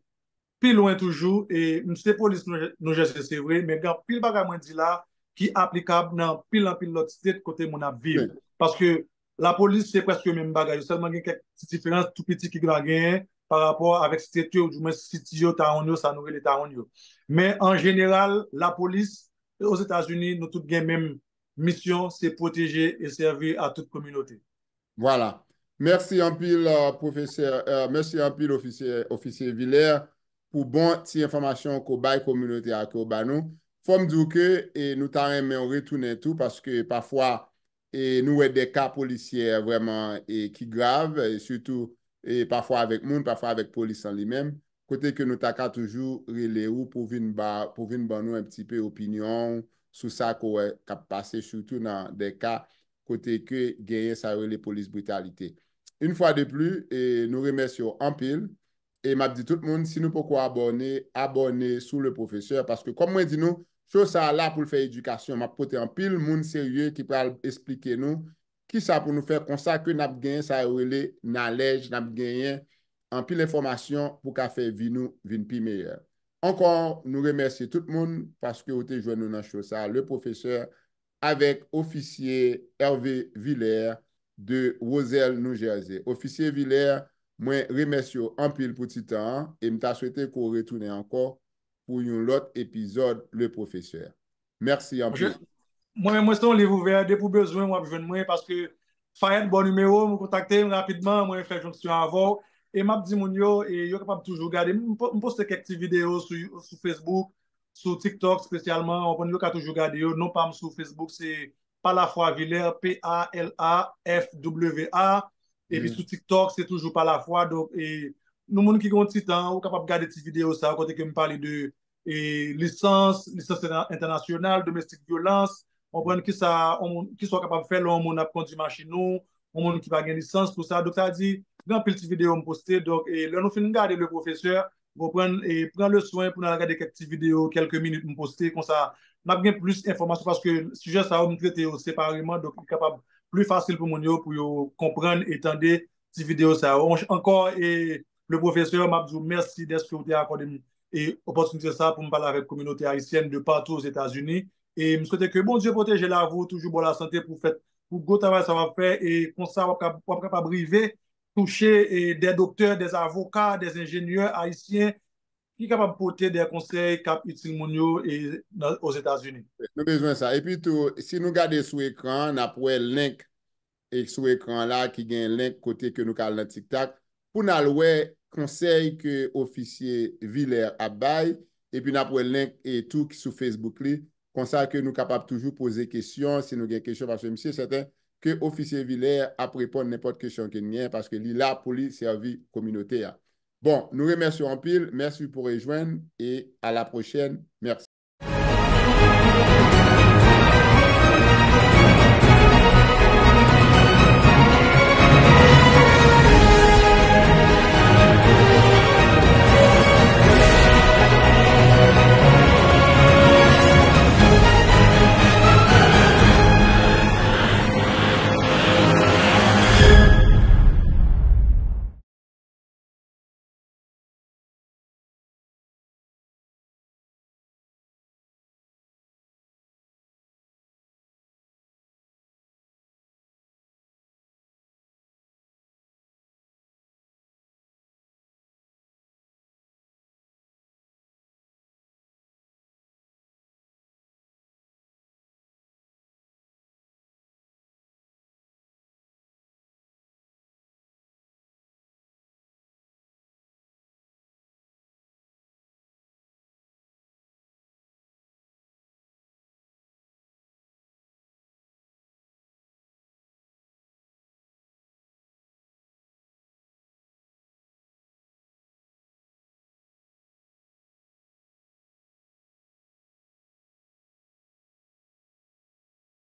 pi lwen toujou, e m se polis Nou, Nou Jèze, se vre, men gen anpil bagay mwen di la ki aplikab nan anpil, anpil lòt state kote moun ap viv. Paske lapolis se prèske menm bagay yo, sèlman gen kèk ti diferans tou piti ki va genyen pa rapò avèk state yo, oudimwen city yo, town yo, sa nou rele town yo. Men an jeneral, lapolis, Ozetazini, nou tout gen menm misyon, se pwoteje e sèvi a tout kominote. Vwala. Mèsi anpil, pwofesè, mèsi anpil, ofisye, ofisye Vilè, pou bon ti enfòmasyon ke w bay kominote a, ke w ba nou. Fò m di w ke, e, nou ta renmen w retounen tou, paske pafwa, e, nou wè de ka polisyè vrèman, e, ki grav, e, sitou, e, pafwa avèk moun, pafwa avèk polis an li menm, kote ke nou ta ka toujou rele w pou vin ba, pou vin ban nou un petit peu opinyon w sou sa ke w wè k ap pase, sitou nan de ka kote ke genyen sa yo rele polis britalite. Une fois de plus, e, nou remèsye w anpil. E m ap di tout moun, si nou poko abòne, abòne sou le pwofesè, paske kòm mwen di nou, show sa a la pou l fè edikasyon. M ap pote anpil moun serye ki pral esplike nou kisa pou nou fè, konsa ke n ap genyen sa yo rele knowledge, n ap genyen anpil enfòmasyon pou ka fè vi nou vin pi meyè. Ankò, nou remèsye tout moun paske w te jwenn nou nan show sa a, le pwofesè, avèk ofisye Hervé Villers de Roselle, New Jersey. Ofisye Villers, mwen remèsye w anpil pou ti tan an e m ta swete ke w retounen ankò pou yon lòt epizòd Le Professeur. Mèsi anpil. Mwen menm, mwen se yon liv ouvè, depi w bezwen, w ap jwenn mwen, paske Fayette, bon nimewo, mwen kontakte m rapidman, mwen fè jonksyon avè w. E m ap di moun yo, e yo kapab toujou gade m, m po- m poste kèk ti videyo sou, sou Facebook, sou TikTok espesyalman, w konprann, yo ka toujou gade yo. Non pa m sou Facebook, se Palafwa Villers, P A L A F W A. Epi sou TikTok, se toujou Palafwa. Donk, e, nou moun ki gen yon ti tan, ou kapab gade ti videyo sa, kote ke m pale de, e, lisans, lisans entè- entènasyonal, domestik vyolans, w konprann kisa, yon moun, kisa w kapab fè lè yon moun ap kondui machin ou, yon moun ki pa gen lisans, tou sa. Donk, sa di, gen anpil ti videyo m poste. Donk, e, lè nou fin gade Le Professeur, konprann, e pran le swen pou n al gade kèk ti videyo, kèlke minit m poste, konsa n ap gen plis enfòmasyon, paske sijè sa yo m trete yo separeman, donk li kapab pli fasil pou moun yo, pou yo konprann e tande ti videyo sa yo. Ankò, e Le Professeur, m ap di w mèsi dèske w te akòde m e opòtinite sa pou m pale avèk kominote ayisyèn de partou Ozetazini. E m swete ke Bondye pwoteje lavi w, toujou ba w lasante pou fèt, pou gwo travay sa w ap fè, e konsa w ap kab-, w ap kapab rive touche e de doktè, de avoka, de enjenyè ayisyen ki kapab pote de konsèy k ap itil moun yo e nan, Ozetazini. Nou bezwen sa. Epi tou, si nou gade sou ekran an, n ap wè link e sou ekran la ki gen link kote ke nou ka al nan TikTok pou n al wè konsèy ke ofisye Villers ap bay, epi n ap wè link e tou ki sou Facebook li, konsa ke nou kapab toujou poze kesyon si nou gen kesyon, paske m si sèten ke ofisye Villers ap reponn nenpòt kesyon ke n gen, paske li la pou li sèvi kominote a. Bon, nou remèsye w anpil, mèsi pou rejwenn e a la pwochèn, mèsi.